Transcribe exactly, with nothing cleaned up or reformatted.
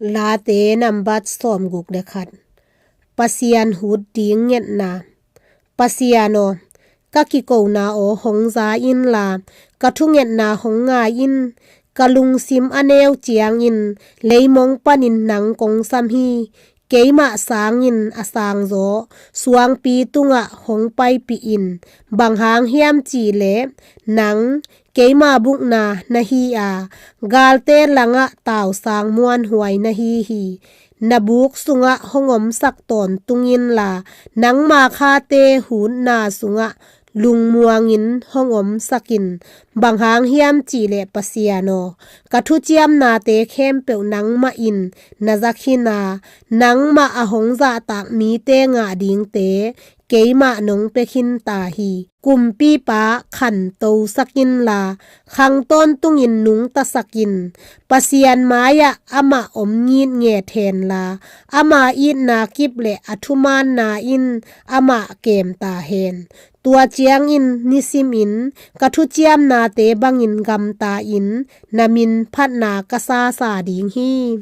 Late nambat sawmguk le khat. Pasian hut ding ngetna. Pasian aw, ka kikona aw hong za inla, ka thungetna hong ngai in. Ka lungsim a neu ciangin leimong panin nang kong sam hi. Keimah sangin a sangzaw suangpi tungah hong paipih in. Bang hang hiam cihleh nang keima bukna na hi a, galte langah tausang muanhuai na hi hi. Na buk sungah hong omsak tawntung inla, nangma khate hutna sungah lungmuangin hong omsak in. Bang hang hiam cihleh Pasian aw, ka thuciamnate khempeuh nangmah in na za khin a, nangmah a hong zahtak mite ngah dingte keimah nong pia khin ta hi. Kumpipa khantosak inla, khang tawntungin nungtasak in. Pasian mai-ah amah om ngitnget henla, ama itna kip le a thumaanna in amah kem ta hen. Tua ciangin nisimin ka thuciamnate bangin gamta in, na min phatna ka sasa ding hi.